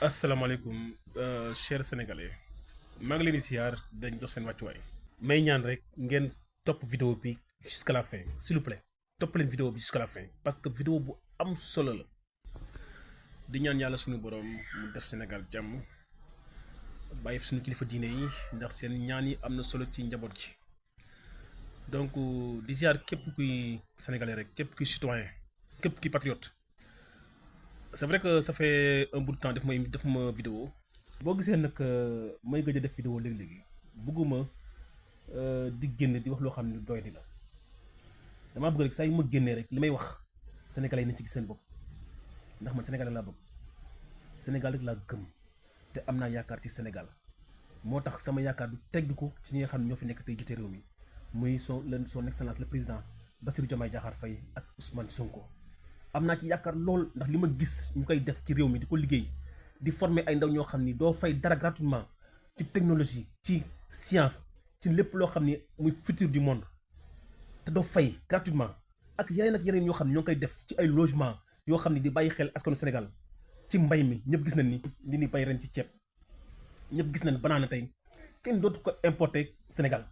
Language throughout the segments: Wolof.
asalaamaaleykum chers sénégalais maa ngi leen di siyaar dañ jox seen wàccuwaay may ñaan rek ngeen topp vidéo bi jusqu'à la fin s'il vous plaît topp leen vidéo bi jusqu'à la fin parce que vidéo bu am solo la di ñaan yàlla suñu borom mu def Sénégal jàmm bàyyi fi suñu kilifa diine yi ndax seen ñaan yi am na solo ci njaboot gi donc di siyaar képp kuy sénégalais rek képp kuy citoyen képp kuy patriote. C'est vrai que ça fait un bout de temps def ma vidéo boo gisee nag may gëj a def vidéo léegi-léegi bëgguma di génn di wax loo xam ne doy di la damaa bëgg rek saa yu ma génnee rek li may wax sénégalais yi nañ ci gis seen bopp ndax man sénégalais laa bëgg Sénégal rek laa gëm te am naa yaakaar ci Sénégal moo tax sama yaakaar du tegg ko ci ñi nga xam ne ñoo fi nekk tey jiite réew mi muy son excellence le président Bassirou Diomaye Diakhar Faye ak Ousmane Sonko. am naa ci yaakaar lool ndax li ma gis ñu koy def ci réew mi di ko liggéey di former ay ndaw ñoo xam ni doo fay dara gratuitement ci technologie ci science ci lépp loo xam ni muy futur du monde te doo fay gratuitement ak yeneen yoo xam ne ñoo ngi koy def ci ay logement yoo xam ne di bàyyi xel askanu Sénégal ci mbay mi ñëpp gis nañ ni li ñuy bay ren ci ceeb ñëpp gis nañ banaana tey kenn dootu ko importer Sénégal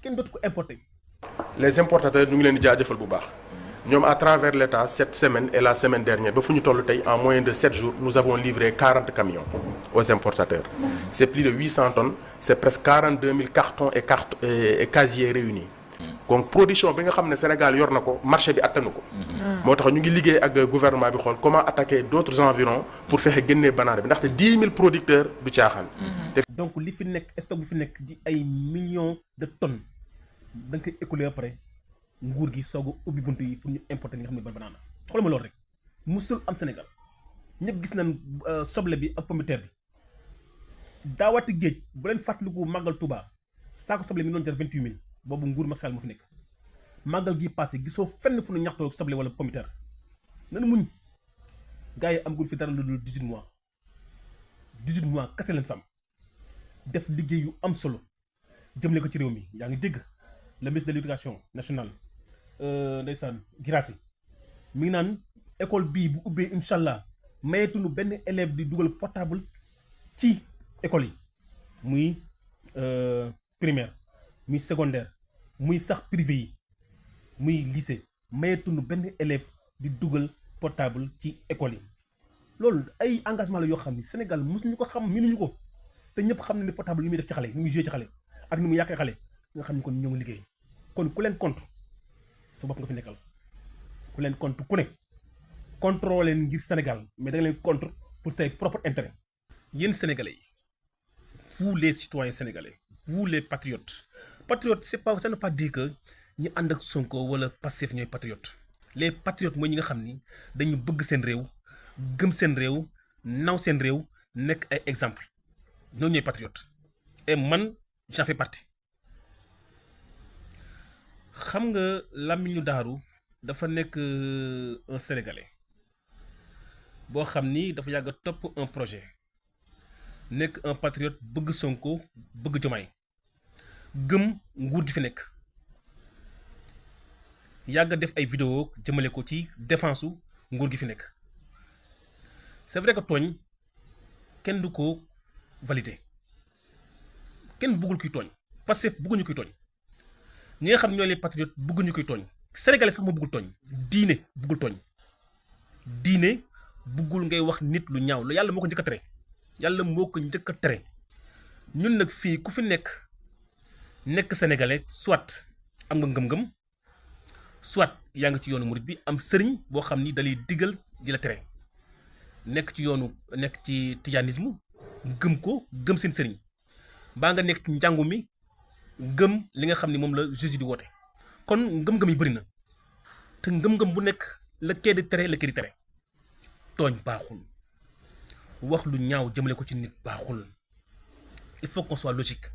kenn dootu ko importer. Les importateurs ñu ngi leen di jaajëfal bu baax. Nous, à travers l'État, cette semaine et la semaine dernière, en moins de 7 jours, nous avons livré 40 camions aux importateurs. C'est plus de 800 tonnes, c'est presque 42 000 cartons et casiers réunis. Donc, production, le Sénégal, le marché est atteint. Nous avons liggéey avec le gouvernement comment attaquer d'autres environs pour faire gagner les bananes. Parce que 10 000 producteurs du Tchakhan. Donc, ce qui est stock des millions de tonnes, donc écoulé après. Nguur gi soog a ubbi buntu yi pour ñu importer li nga xam ne banaana xoolal ma loolu rek musul am Sénégal ñëpp gis nañ soble bi ak pomme de terre bi daawati géej bu leen fàttaliku màggal Touba saako soble mi doon jar 28 000 boobu nguur Macky Sall moo fi nekk màggal gi passé gisoo fenn fu ñu ñaxtoo soble wala pomme de terre nan muñ gars yi am gul fi dara lu dul 18 mois kese leen fam def liggéey yu am solo jëmale ko ci réew mi yaa ngi dégg le ministre de l'éducation nationale ndeysaan Girassi mi ngi naan école bii bu ubbee incha allah mayetuñu benn élève di dugal portable ci école yi muy primaire muy secondaire muy sax privé yi muy lycée mayetuñu benn élève di dugal portable ci école yi loolu ay engagement la yoo xam ni Sénégal mosuñu ko xam mënuñu ko te ñëpp xam na ne portable li muy def ci xale ni muy joué ci xale ak ni muy yàqee xale nga xam ni kon ñoo ngi liggéey kon ku leen compte sa bopp nga fi nekkal ku leen compte ku ne contrôler leen ngir Sénégal mais da nga leen contre pour ses propres intérêts. yéen sénégalais yi vous les citoyens sénégalais vous les patriotes c'est pas ça ne veut pas dire que ñi ànd ak Sonko wala Pastef ñooy patriotes les patriotes mooy ñi nga xam ni dañu bëgg seen réew gëm seen réew naw seen réew nekk ay exemple ñooñu ñooy patriotes et man j'en fais partie. xam nga Lamine Daaru dafa nekk un sénégalais boo xam ni dafa yàgg a topp un projet nekk un patriote bëgg Sonko bëgg Diomaye gëm nguur gi fi nekk yàgg a def ay vidéo jëmale ko ci défense u nguur gi fi nekk c'est vrai que tooñ kenn du ko valider kenn bëggul kuy tooñ parce que bëgguñu kuy tooñ. ñi nga xam ñooy les patriotes bëgguñu koy tooñ sénégalais sax moo bëggul tooñ diine bëggul tooñ diine bëggul ngay wax nit lu ñaaw lu yàlla moo ko njëkk a tere yàlla moo ko njëkk a tere ñun nag fii ku fi nekk sénégalais soit am nga ngëm-ngëm soit yaa ngi ci yoonu murit bi am sëriñ boo xam ni dalay digal di la tere nekk ci tijanisme gëm ko gëm seen sëriñ baa nga nekk ci njàngu mi gëm li nga xam ni moom la Jésus di woote kon ngëm-ngëm yi bëri na te ngëm-ngëm bu nekk la kee di tere la kee di tere tooñ baaxul wax lu ñaaw jëmale ko ci nit baaxul il faut qu'on soit logique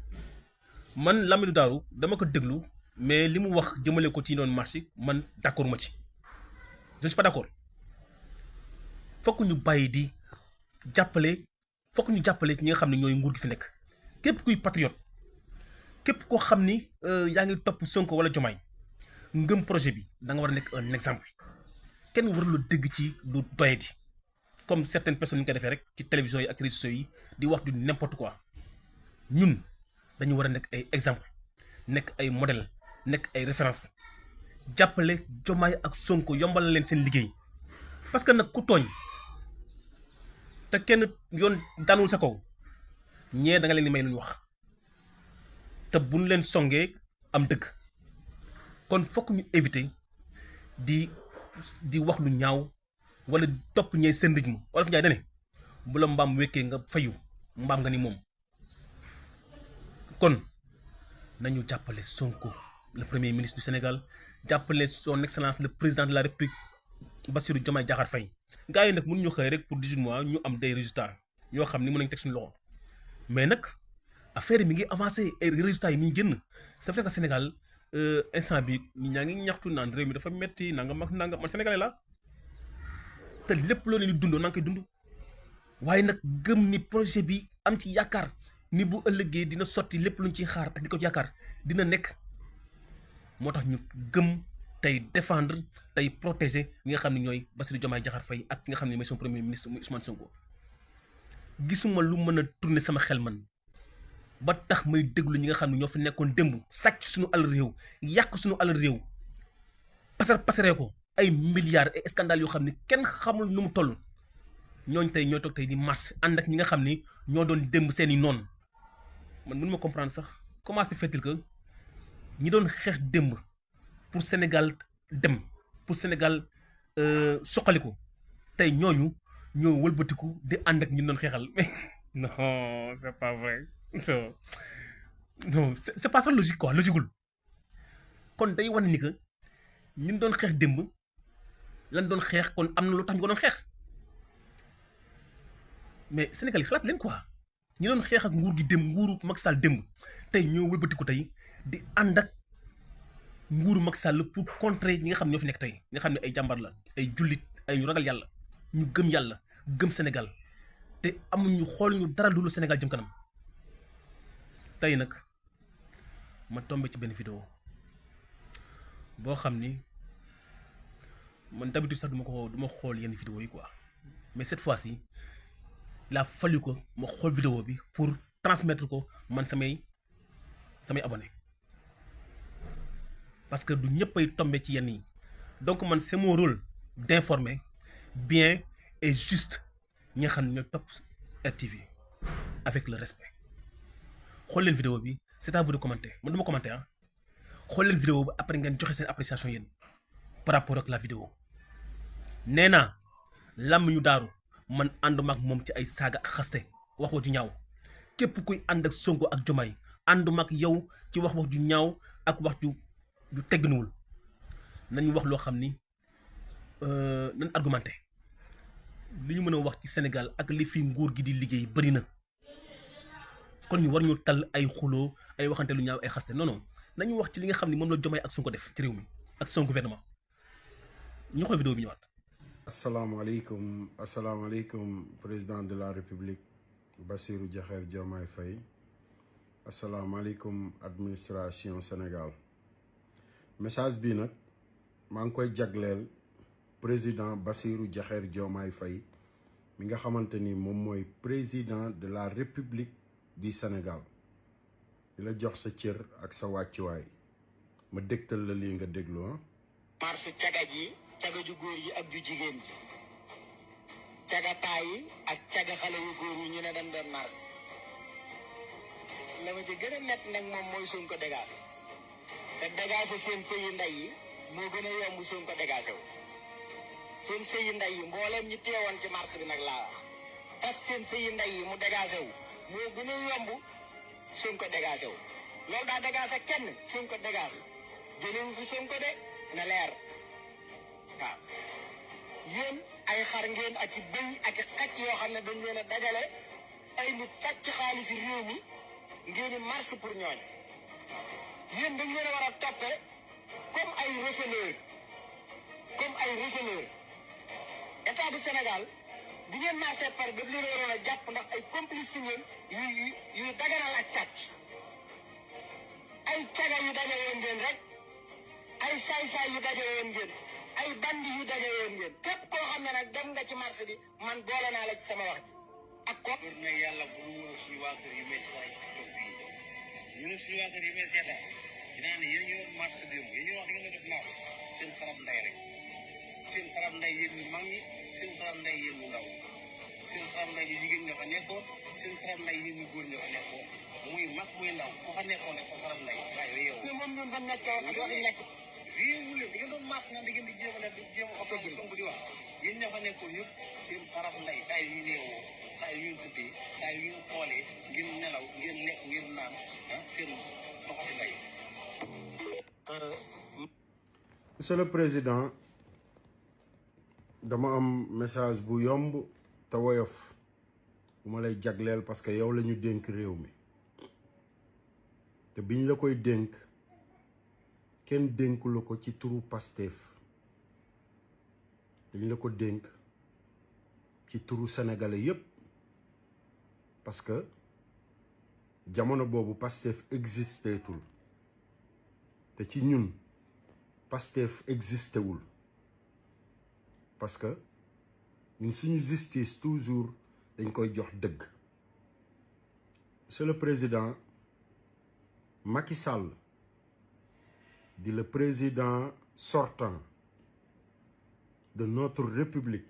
man Lamine Daaru dama ko déglu mais li mu wax jëmale ko ci noonu marché man d'accord ma ci je suis pas d'accord fokk ñu bàyyi di jàppale fokk ñu jàppale ñi nga xam ne ñooy nguur gi fi nekk képp kuy patriote képp koo xam ni yaa ngi topp Sonko wala Diomaye ngëm projet bi da nga war a nekk un exemple kenn warul dégg ci lu doyadi comme certaines personnes ñu koy defee rek ci télévision yi ak réseaux sociaux yi di wax du n'importe quoi ñun dañu war a nekk ay exemple nekk ay modèle nekk ay référence jàppale Diomaye ak Sonko yombal leen seen liggéey parce que nag ku tooñ te kenn yoon daanul sa kaw ñee da nga leen di may lu ñu wax te buñ leen songee am dëgg kon fokk ñu éviter di wax lu ñaaw wala topp ñee seen rythme wala fi njaay dane bu la mbaam wekkee nga fayu mbaam nga ni moom kon nañu jàppale Sonko le premier ministre du Sénégal jàppale son excellence le président de la République Bassirou Diomaye Diakhar Faye gars yi nag mënuñu xëy rek pour 18 mois ñu am des résultats yoo xam ni mën nañu teg suñu loxo mais nag affaire yi mi ngi avancé ay résultats yi mi ngi génn c'est vrai que Sénégal instant bi ñi ñaa ngi ñaxtu naan réew mi dafa metti nangam ak nangam man sénégalais la te lépp loo leen di dundoo maa ngi koy dund waaye nag gëm ni projet bi am ci yaakaar ni bu ëllëgee dina sotti lépp luñ ciy xaar ak di ko ci yaakaar dina nekk moo tax ñu gëm tey défendre tey protéger ñi nga xam ne ñooy Bassirou Diomaye Diakhar Faye ak ki nga xam ne mooy son premier ministre muy Ousmane Sonko gisuma lu mën a tourner sama xel man ba tax may déglu ñi nga xam ne ñoo fi nekkoon démb sàcc suñu alal réew yàq suñu alal réew pasaree ko ay milliards et scandales yoo xam ne kenn xamul nu mu toll ñooñ tey ñoo toog tey di marche ànd ak ñi nga xam ni ñoo doon démb seeni noonu man mënu ma comprendre sax comment se fait-il que ñi doon xeex démb pour Sénégal dem pour Sénégal soqaliku tey ñooñu ñoo wëlbatiku di ànd ak ñi doon xeexal mais non c'est pas vrai non c'est pas ça logique quoi logiqueul kon day wane ni que ñun doon xeex démb lan doon xeex kon am na lu tax ñu ko doon xeex mais Sénégal yi xalaat leen quoi ñi doon xeex ak nguur gi démb nguuru Macky Sall démb tey ñoo wëlbatiku tey di ànd ak nguuru Macky Sall pour contrer ñi nga xam ne ñoo fi nekk tey ñi nga xam ne ay jàmbar la ay jullit ay ñu ragal yàlla ñu gëm yàlla gëm Sénégal te amuñu xool ñu dara lu Sénégal jëm kanam tey nag ma tombé ci benn vidéo boo xam ni man d'habitude sax duma xool yenn vidéo yi quoi mais cette fois-ci il a fallu ko ma xool vidéo bi pour transmettre ko man samay abonné parce que du ñëppay tombé ci yenn yi donc man c'est mon rôle d'informer bien et juste ñi nga xam ne ñooy topp RTV avec le respect xool leen vidéo bi c'est à vous de commenter man duma commenter ah xool leen vidéo bi après ngeen joxe seen appréciation yéen par rapport ak la vidéo nee naa làmm ñu daaru man ànduma ak moom ci ay saaga ak xaste wax ju ñaaw képp kuy ànd ak Sonko ak Diomaye ànduma ak yow ci wax ju ñaaw ak wax ju tegginuwul nañu wax loo xam ni nañ argumenté li ñu mën a wax ci Sénégal ak li fi nguur gi di liggéey bëri na kon ñu war ñu tal ay xuloo ay waxante lu ñaaw ay xaste non non nañu wax ci li nga xam ni moom la Diomaye ak Sonko def ci réew mi ak son gouvernement ñu xool vidéo bi ñëwaat. asalaamaaleykum président de la république Bassirou Diakhar Diomaye Faye asalaamaaleykum administration Sénégal message bi nag maa ngi koy jagleel président Bassirou Diakhar Diomaye Faye mi nga xamante ni moom mooy président de la république du Sénégal di la jox sa cër ak sa wàccuwaay ma dégtal la lii nga déglu ah. marche caga ji caga ju góor yi ak ju jigéen ji caga paa yi ak caga xale yu góor yi ñu ne dañ doon marche la ma ci gën a nekk nag moom mooy Sonko dégage te dégage seen sëyi ndey yi moo gën a yomb Sonko dégage wu seen sëyi ndey yi mbooleem ñi teewoon ci marche bi nag laa wax tas seen sëyi ndey yi mu dégage wu moo gën a yomb Sonko dégage wu loolu daa dégage kenn Sonko dégage jëlewu fi Sonko de na leer waaw yéen ay xar ngeen ak i bëy ak i xaj yoo xam ne dañ leen a dajale ay nit sàcc xaalis réew mi ngeen di marche pour ñooñ yéen dañ leen a war a toppe comme ay receleur état du Sénégal bi ngeen marché par daf leen a waroon a jàpp ndax ay complice si ngeen yuy daganal ak càcc ay caga yu daje woon ngeen rek ay saay-saay yu daje woon ngeen ay bandi yu daje woon ngeen képp koo xam ne nag dem nga ci marché bi man boole naa la ci sama wax ji ak ko pour ne yàlla bu mu suñu waa kër yi may seetaan toog bii ñu ne suñu waa kër yi may seetaan dinaa ne yéen ñoo marché démb yéen ñoo wax di ngeen def marché seen sarab nday rek seen sarab nday yéen ñu mag ñi seen sarab nday yéen ñu ndaw seen sarab nday yu jigéen ña fa nekkoon seen sarab nday yéen ñu góor ña fa nekkoon muy mag muy ndaw ku fa nekkoon rek sa sarab nday waaye yow moom ñun fa nekkoon ak waxi nekk réew mu leen di ngeen doon marché naan di ngeen di jéem a def jéem a xam Sonko di wax yéen ña fa nekkoon yëpp seen sarab nday saa yu ñu neewoo saa yu ñu tëddee saa yu ñu xoolee ngeen nelaw ngeen lekk ngeen naan seen doxati nday. Monsieur le Président dama am message bu yomb te woyof bu ma lay jagleel parce que yow la ñu dénk réew mi te biñ la koy dénk kenn dénku la ko ci turu Pastef dañ la ko dénk ci turu sénégalais yépp parce que jamono boobu Pastef existeetul te ci ñun Pastef existewul parce que ñun suñu justice toujours dañ koy jox dëgg. Monsieur le Président Macky Sall di le président sortant de notre République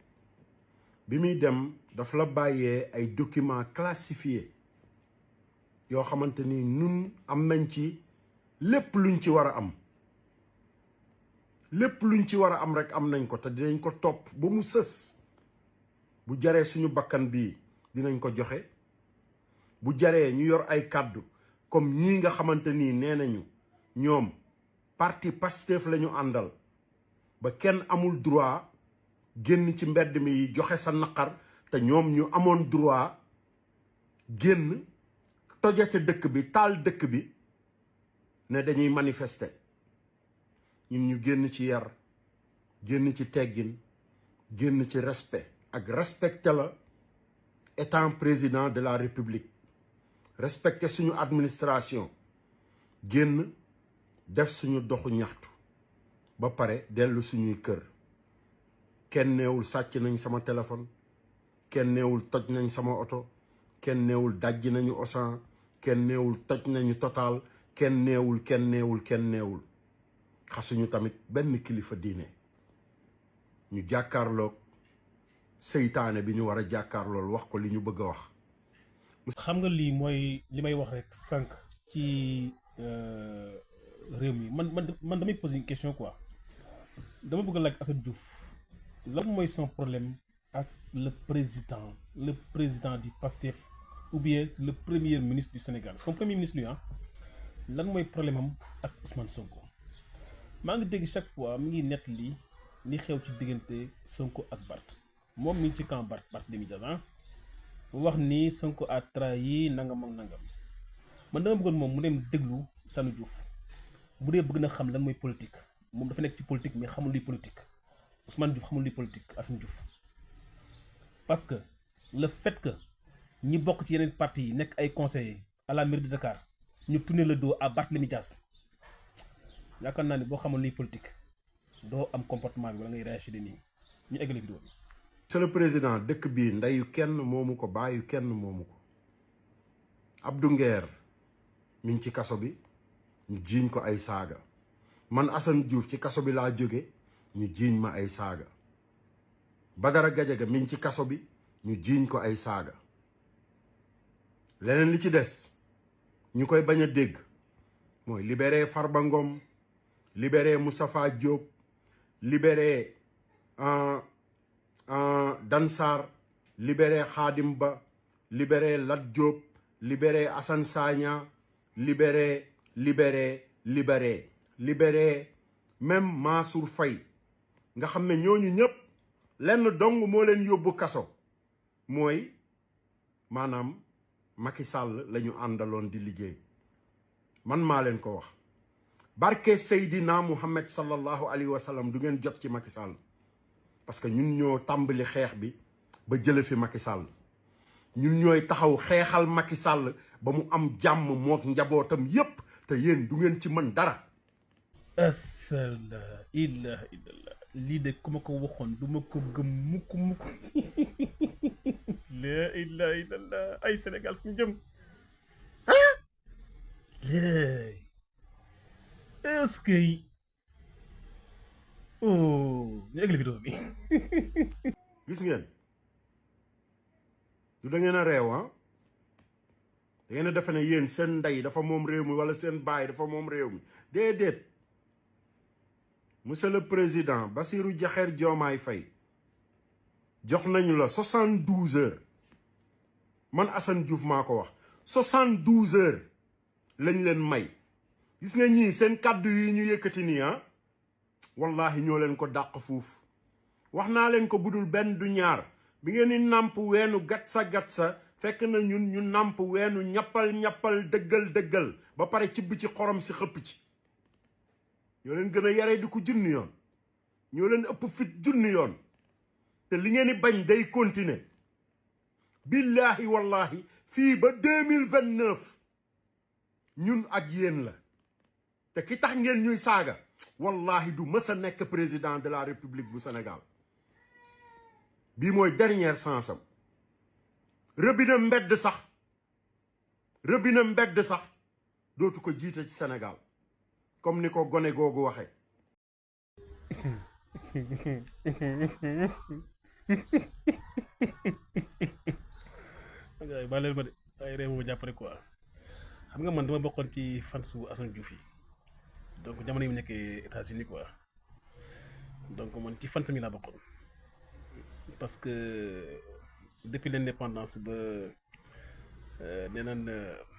bi muy dem daf la bàyyee ay documents classifiés yoo xamante ni ñun am nañ ci lépp luñ ci war a am lépp luñ ci war a am rek am nañ ko te dinañ ko topp ba mu sës bu jaree suñu bakkan bii dinañ ko joxe bu jaree ñu yor ay kàddu comme ñii nga xamante ni nee nañu ñoom parti Pastef la ñu àndal ba kenn amul droit génn ci mbedd mi joxe sa naqar te ñoom ñu amoon droit génn tojate dëkk bi taal dëkk bi ne dañuy manifester ñun ñu génn ci yar génn ci teggin génn ci respect ak respecter la étant président de la République respecter suñu administration génn def suñu doxu ñaxtu ba pare dellu suñuy kër kenn neewul sàcc nañ sama téléphone kenn neewul toj nañ sama oto kenn neewul dajji nañu Auchan kenn neewul toj nañu Total kenn neewul xasuñu tamit benn kilifa diine ñu jàkkaarloog seytaane bi ñu war a jàkkaarlool wax ko li ñu bëgg a wax. xam nga lii mooy li may wax rek sànq ci réew mi man damay poser une question quoi dama bëgg a laaj Assane Diouf lan mooy son problème ak le président du Pastef ou bien le premier ministre du Sénégal son premier ministre lui lan mooy problème am ak Ousmane Sonko maa ngi dégg chaque fois mi ngi nett li xew ci diggante Sonko ak Barth moom mi ngi ci camp Barthélémy Dias mu wax ni Sonko a trahi nangam ak nangam man dama bëggoon moom mu dem déglu Sanu Diouf bu dee bëgg na xam lan mooy politique moom dafa nekk ci politique mais xamul luy politique Ousmane Diouf xamul luy politique Assane Diouf parce que le fait que ñi bokk ci yeneen parti yi nekk ay conseillers à la mairie de Dakar ñu tourner le dos à Barthélémy Dias yaakaar naa ni boo xamul luy politique doo am comportement bi wala ngay réagir nii ñu eggale vidéo bi. Monsieur le Président dëkk bi ndeyu kenn moomu ko bàyyu kenn moomu ko Abdou Nguer mi ngi ci kaso bi ñu jiiñ ko ay saaga man Assane Diouf ci kaso bi laa jóge ñu jiiñ ma ay saaga Badara Gadiaga mi ngi ci kaso bi ñu jiiñ ko ay saaga leneen li ci des ñu koy bañ a dégg mooy libéré Farba Ngom libéré Moustapha Diop libéré Dansar libéré Khadim Ba libéré Lat Diop libéré Assane Sagna libéré même Mansour Faye nga xam ne ñooñu ñëpp lenn dong moo leen yóbbu kaso mooy maanaam Macky Sall la ñu àndaloon di liggéey man maa leen ko wax barke Seydina Muhammad sallallahu alayhi wa sallam du ngeen jot ci Macky Sall parce que ñun ñoo tàmbali xeex bi ba jële fi Macky Sall ñun ñooy taxaw xeexal Macky Sall ba mu am jàmm mook njabootam yépp te yéen du ngeen ci mën dara. asala ilaha illallah lii de ku ma ko waxoon du ma ko gëm mukk laa ilaaha illallah ay Sénégal fu ñu jëm léey est-ce que oh ñu eggali vidéo bi gis ngeen du da ngeen a réew da ngeen a defe ne yéen seen ndey dafa moom réew mi wala seen baay dafa moom réew mi déedéet monsieur le président Bassirou Diakhar Diomaye Faye jox nañu la 72 heures man Assane Diouf maa ko wax 72 heures lañ leen may gis nga ñii seen kàddu yi ñu yëkkati nii wallahi ñoo leen ko dàq fuuf wax naa leen ko budul benn du ñaar bi ngeen di nàmp weenu gatsa fekk na ñun ñu nàmp weenu ñappal dëggal ba pare cibb ci xorom si xëpp ci ñoo leen gën a yaree di ko junni yoon ñoo leen ëpp fit junni yoon te li ngeen di bañ day continuer billahi wallahi fii ba 2029 ñun ak yéen la te ki tax ngeen ñuy saaga wallahi du mës a nekk président de la république bu Sénégal bii mooy dernière chance am rëbina mbedd sax dootu ko jiite ci Sénégal comme ni ko gone googu waxe ay ba leen ma de ay réew ma jàppale quoi xam nga man dama bokkoon ci fans bu Assane Diouf yi donc jamono yi mu nekkee États-Unis quoi donc man ci fans mi laa bokkoon parce que depuis l'indépendance ba nee naan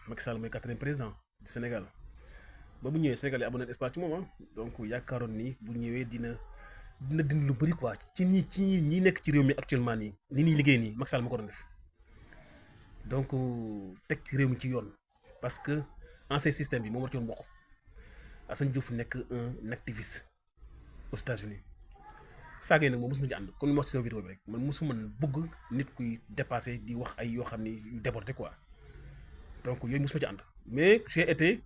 Macky Sall mooy 4e président du Sénégal ba bu ñëwee Sénégal yi amoon na espoir ci moom donc yaakaaroon ni bu ñëwee dina dindi lu bëri quoi ci ñi nekk ci réew mi actuellement nii li ñuy liggéey nii Macky Sall ma ko doon def donc teg ci réew mi ci yoon parce que ancien système bi moom war ci yoon bokk Assane Diouf nekk un activiste aux États-Unis saaga yi nag moom mosuma ci ànd comme ni ma wax ci sama vidéo bi rek man mosuma bëgg nit kuy dépassé di wax ay yoo xam ni yu débordé quoi donc yooyu mosuma ci ànd mais j'ai été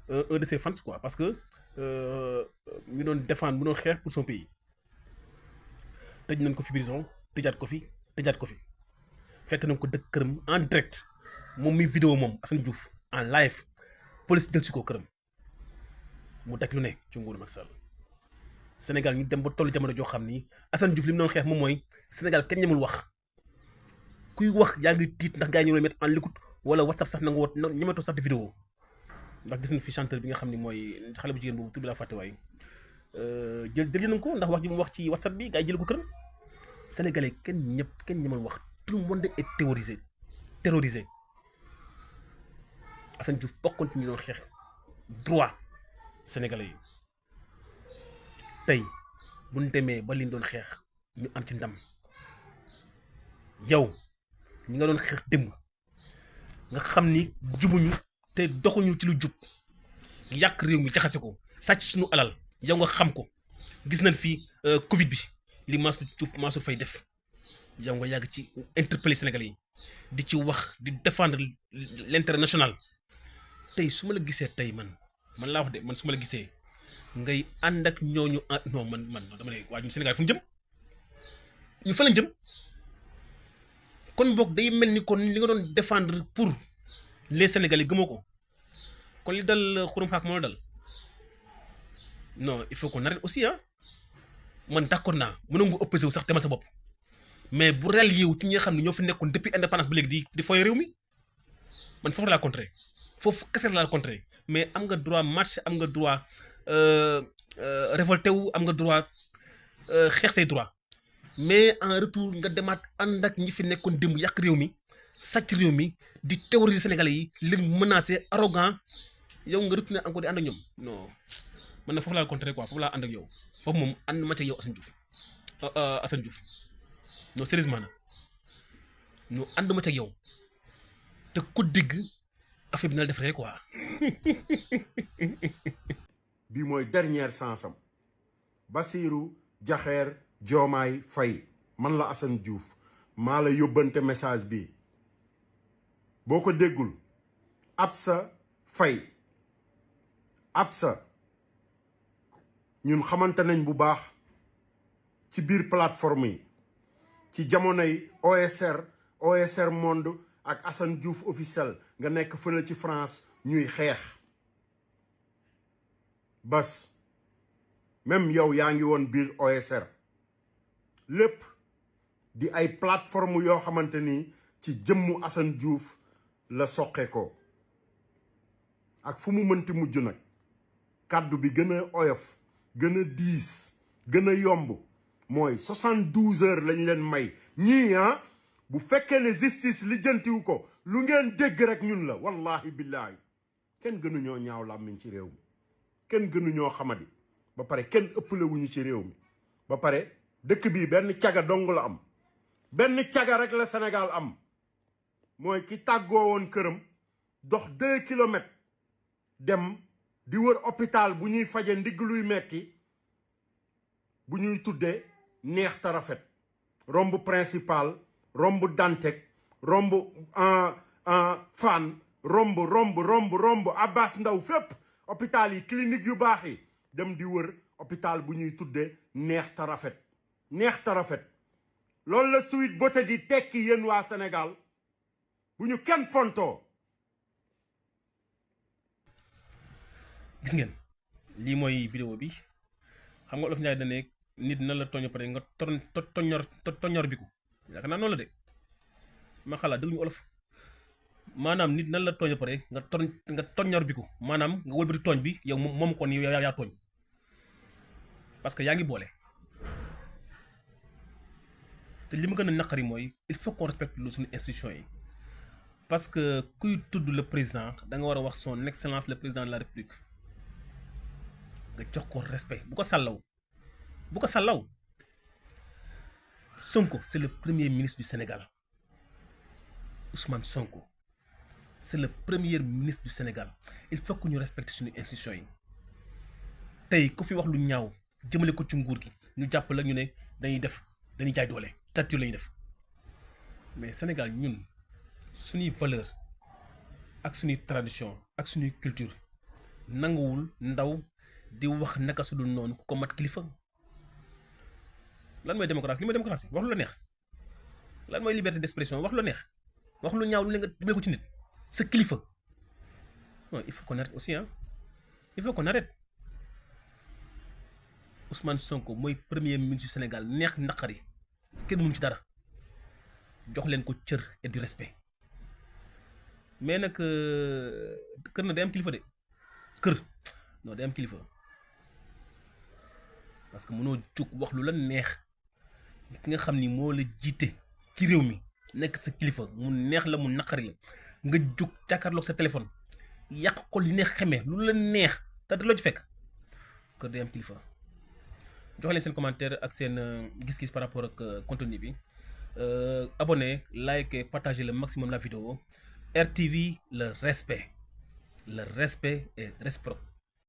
un de ses fans quoi parce que mu doon défendre mu doon xeex pour son pays tëj nañ ko fi prison tëjaat ko fi fekk nañ ko dëkk këram en direct moom muy vidéo moom Assane Diouf en live police jël si ko këram mu daj lu ne ci nguuru Macky Sall Sénégal ñu dem ba tollu jamono joo xam ni Assane Diouf li mu doon xeex moom mooy Sénégal kenn ñemul wax kuy wax yaa ngi tiit ndax gars yi ñoo lay mettre en l'écoute wala WhatsApp sax nangu woon ñemetoo sax di vidéo ndax gis nañ fi chanteur bi nga xam ne mooy xale bu jigéen boobu tur bi laa fàtte waay jël nañ ko ndax wax ji mu wax ci WhatsApp bi gars yi jël ko këram Sénégalais kenn ñemul wax tout le monde est terrorisé Assane Diouf bokkoon ci ñu doon xeex droit Sénégalais yi tey bu ñu demee ba liñ doon xeex ñu am ci ndam yow ñi nga doon xeex démb nga xam ni jubuñu te doxuñu ci lu jub yàq réew mi jaxase ko sàcc suñu alal yow nga xam ko gis nañ fi Covid bi li Mansour Faye def yow nga yàgg ci interpeller Sénégalais yi di ci wax di défendre l'intérêt national tey su ma la gisee tey man laa wax de man su ma la gisee ngay ànd ak ñooñu non man dama lay waa ñu Sénégal fu ñu jëm ñu fa lañ jëm kon boog day mel ni kon li nga doon défendre pour les Sénégalais gëmoo ko kon li dal xurum xaak moo la dal non il faut qu'on arrête aussi man d'accord naa mënoo nga opposé wu sax demal sa bopp mais bu rallié wu ci ñi nga xam ne ñoo fi nekkoon depuis indépendance ba léegi di foy réew mi man foofu laa contré foofu kese laa contré mais am nga droit marche am nga droit révolté wu am nga droit xeex say droit mais en retour nga demaat ànd ak ñi fi nekkoon démb yàq réew mi sàcc réew mi di terroriser Sénégalais yi leen menacer arrogant yow nga retourné encore di ànd ak ñoom non man na foofu laa contré quoi foofu laa ànd ak yow foofu moom ànd ma ca yow Assane Diouf non sérieusement nag non ànd ma ca yow te ku digg affaire bi na la def rek quoi. bii mooy dernière chance am Bassirou Diakhar Diomaye Faye man la Assane Diouf maa la yóbbante message bi boo ko déggul Absa Faye Absa ñun xamante nañ bu baax ci biir plateforme yi ci jamonoy OSR Monde ak Assane Diouf officiel nga nekk fële ci France ñuy xeex bas même yow yaa ngi woon biir OSR lépp di ay plateforme yoo xamante ni ci jëmmu Assane Diouf la soqe ko ak fu mu mënti mujj nag kàddu bi gën a oyof gën a diis gën a yomb mooy 72 heures lañ leen may ñii bu fekkee ne justice lijjantiwu ko lu ngeen dégg rek ñun la wallahi billahi kenn gënuñoo ñaaw làmmiñ ci réew mi kenn gënuñoo xamadi ba pare kenn ëppalewuñu ci réew mi ba pare dëkk bii benn caga dong la am benn caga rek la Sénégal am mooy ki tàggoo woon këram dox 2 kilomètres dem di wër hôpital bu ñuy faje ndigg luy metti bu ñuy tuddee neex ta rafet romb principal romb Dantec romb Fann romb Abbas Ndao fépp hôpital yi clinique yu baax yi dem di wër hôpital bu ñuy tuddee neex ta rafet loolu la Sweet Beauté di tekki yéen waa Sénégal bu ñu kenn fontoo. gis ngeen lii mooy vidéo bi xam nga Olof Njaay da ne nit na la tooñ pare nga toññor bi ko yaakaar naa noonu la de ma xalaat dëgg ñu olof maanaam nit nan la tooñ pare nga toññor bi ko maanaam nga wëlbati tooñ bi yow moom kon yow yaa tooñ parce que yaa ngi boole te li ma gën a naqari mooy il faut qu'on respecte suñu institution yi parce que kuy tudd le président da nga war a wax son excellence le président de la république nga jox ko respect bu ko sàllaw Sonko c'est le premier ministre du Sénégal Ousmane Sonko c'est le premier ministre du Sénégal il faut que ñu respecte suñu institution yi tey ku fi wax lu ñaaw jëmale ko ci nguur gi ñu jàpp la ñu ne dañuy jaay doole tàttu la ñuy def mais Sénégal ñun suñuy valeur ak suñuy tradition ak suñuy culture nanguwul ndaw di wax naka su dul noonu ku ko mat kilifa lan mooy démocratie li mooy démocratie wax lu la neex lan mooy liberté d'expression wax lu la neex wax lu ñaaw lu ne nga demee ko ci nit sa kilifa non il faut qu'on arrête aussi il faut qu'on arrête Ousmane Sonko mooy premier ministre du Sénégal neex naqari kenn mënu ci dara jox leen ko cër et du respect mais nag kër na day am kilifa de kër non day am kilifa parce que mënoo jóg wax lu la neex ki nga xam ni moo la jiite ci réew mi nekk sa kilifa mu neex la mu naqari la nga jóg jàkkaarloog sa téléphone yàq ko li neex xamee lu la neex te da loo ci fekk kër day am kilifa. joxe leen seen commentaire ak seen gis-gis par rapport ak contenu bi abonnez, likez, partagez le maximum la vidéo. RTV, le respect est réciproque.